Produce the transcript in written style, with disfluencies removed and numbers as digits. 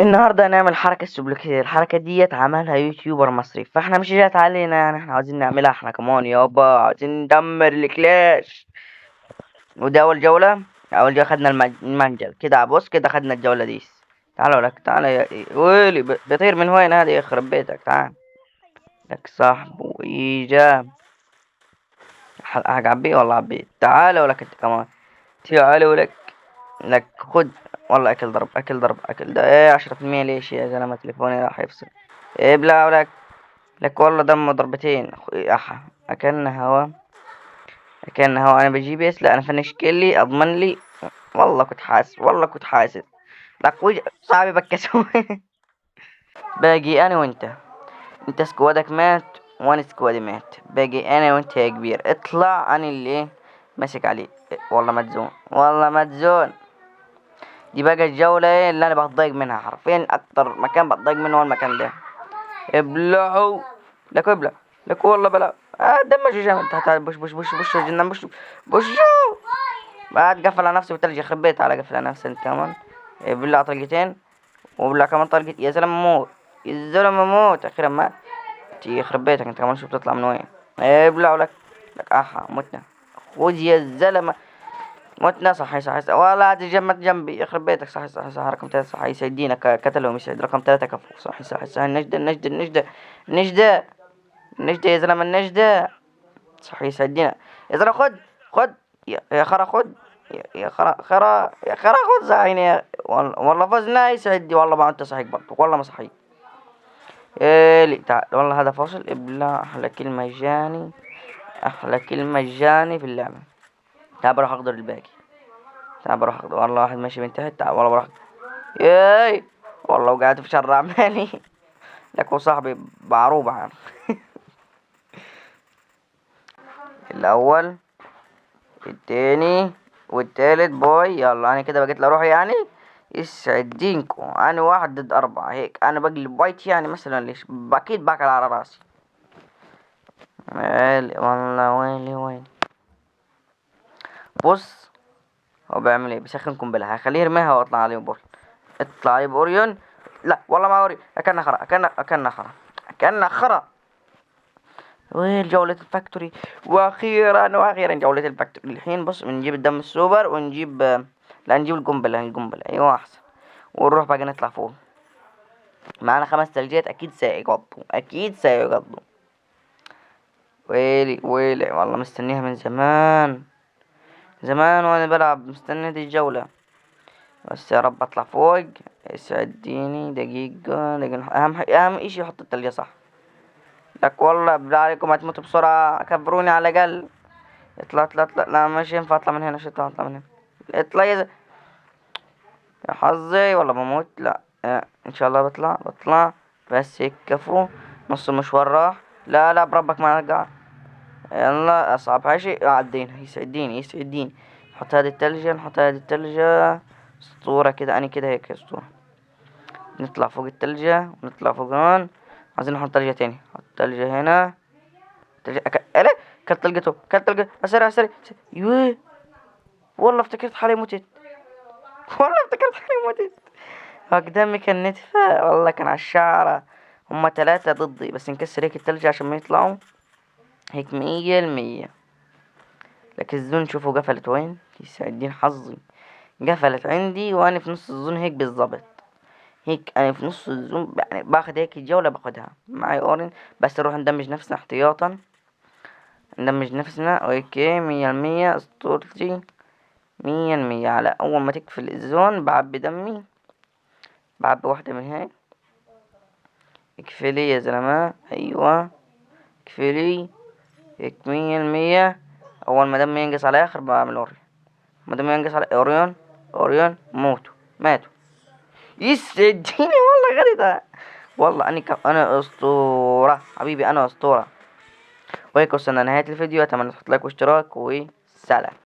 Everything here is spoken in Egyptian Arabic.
النهارده هنعمل حركة سبلوكية. الحركة ديت عملها YouTuber مصري، فاحنا مش جات علينا يعني، احنا عاوزين نعملها احنا كمان يابا، عاوزين ندمر ال Clash. وده اول جولة، اول جولة خدنا المنجل كده، بص كده خدنا الجولة دي. تعالوا لك، تعالى يا ويلي، بيطير من وين هذا؟ يخرب بيتك. تعال لك صاحبه ايجا حق عبيه، والله عبيه. تعالوا لك انت كمان، تعالوا لك، لك خد. والله اكل ضرب، اكل ضرب، اكل ده ايه؟ 10%. ليش يا زلمة؟ تليفوني راح يفصل. ابلع لك، لك والله دمه ضربتين. احا اكلنا هوا، اكلنا هوا. انا بجيب اس، لا انا finish kill ي اضمن لي. والله كنت حاسس، والله كنت حاسس. لك وجه صعب بكسو. باقي انا وانت، انت squad ك مات وانا squad ي مات، باقي انا وانت يا كبير. اطلع، انا اللي ايه ماسك عليه. والله ما تزون، والله ما تزون. دي بقى الجولة ايه اللي انا بتضايق منها حرفيا، اكتر مكان بتضايق منه هو المكان ده. ابلعوا لك، ابلع لك، والله بلا. دمجوا جامد. تعال تعال، push push push push جنان، push push. بعد قفل على نفسه بالثلج، يخرب بيت على قفل على نفسه. انت كمان ابلع طلقتين، وابلع كمان طلقة. يا زلمة موت، يا زلمة موت، اخيرا مات. يخرب بيتك انت كمان، شو بتطلع من وين؟ ابلعوا لك، لك احا متنا. خذ يا زلمة، متنا. صحي صحي صحي، والله هذا جمد جنبي، يخرب بيتك. صحي صحي صحي، رقم 3 صحي يسعدينا، قتلهم يسعد. رقم 3 كفو. صحي صحي صحي، النجدة النجدة النجدة النجدة النجدة يا زلمة، النجدة. صحي يسعدينا يا زلمة. خد خد يا خرا، خد يا خرا، خرا يا خرا، خد صحيني يا والله فزنا يسعدني. والله ما انت صحيك برضه، والله ما صحيك. إيه لي تعال، والله هذا فاصل. ابلع، احلى كلمة مجاني، احلى كلمة مجاني في اللعبة. تعال بروح اقدر الباقي، تعال بروح اقدر. والله واحد ماشي من تحت، تعال والله بروح. ياي والله وقعت في شر عمالي. لك وصاحبي بعروبة عم. الاول التاني والتالت باي. يلا انا كده بقيت لروحي يعني، يسعد دينكم. انا 1 ضد 4 هيك، انا بقلب وايت يعني مثلا. ليش؟ اكيد باكل على راسي. والله ويلي ويلي. بص هو بيعمل ايه؟ بيسخن قنبله، هخليه يرميها واطلع عليه بوريون. اطلع عليه بأوريون. لا والله ما اوريون، اكلنا خرا، اكلنا، اكلنا خرا، اكلنا خرا. وين جولة ال factory؟ واخيرا، واخيرا جولة ال factory. الحين بص بنجيب الدم السوبر ونجيب، لا نجيب القنبلة، القنبلة ايوه احسن. ونروح بقى نطلع فوق. معانا 5 ثلجات، اكيد سيقضوا، اكيد سيقضوا. ويلي ويلي، والله مستنيها من زمان زمان وانا بلعب، مستني دي الجولة. بس يا رب اطلع فوق. يسعديني. دقيقة دقيقة، اهم اشي يحط التلجة صح. لك والله بالله عليكم هتموتوا بسرعة، كبروني على الاقل. اطلع اطلع اطلع، لا مش ينفع اطلع من هنا، مش ينفع اطلع من هنا. اطلع يا حظي، والله بموت. لا ان شاء الله بطلع، بطلع بس هيك كفو. نص المشوار راح. لا لا بربك ما نرجع. يلا اصعب شيء عدينا. يسعديني يسعديني. نحط هذه التلجة، نحط هذه التلجة اسطورة كده. انا كده هيك اسطورة. نطلع فوق التلجة ونطلع فوق هون. عايزين نحط تلجة تاني، نحط تلجة هنا. تلجة إيه؟ كلت تلجته، كلت تلجة. أسرع، أسرع، أسرع. يوه. والله افتكرت حالي متت، والله افتكرت حالي متت. قدامي كان نتفة، والله كان على الشعرة. هما 3 ضدي، بس نكسر هيك التلجة عشان ما يطلعوا هيك 100%. لكن الزون شوفوا قفلت وين، يسعدين حظي قفلت عندي وانا في نص الزون هيك بالظبط. هيك انا في نص الزون يعني، باخد هيك الجولة باخدها معي اورين. بس نروح ندمج نفسنا احتياطا، ندمج نفسنا. اوكي 100% اسطورتي، 100%. على اول ما تقفل الزون بعبي دمي، بعبي واحدة من هيك. اقفلي يا زلمة، ايوه اقفلي هيك 100%. اول ما دمي ينقص على اخر بعمل اوريون، ما دمي ينقص على اوريون، اوريون موتوا، ماتوا. يسعديني والله غريبة. والله انا اسطورة حبيبي، انا اسطورة. وهيك وصلنا لنهاية الفيديو. اتمنى تحط لايك واشتراك، وسلام.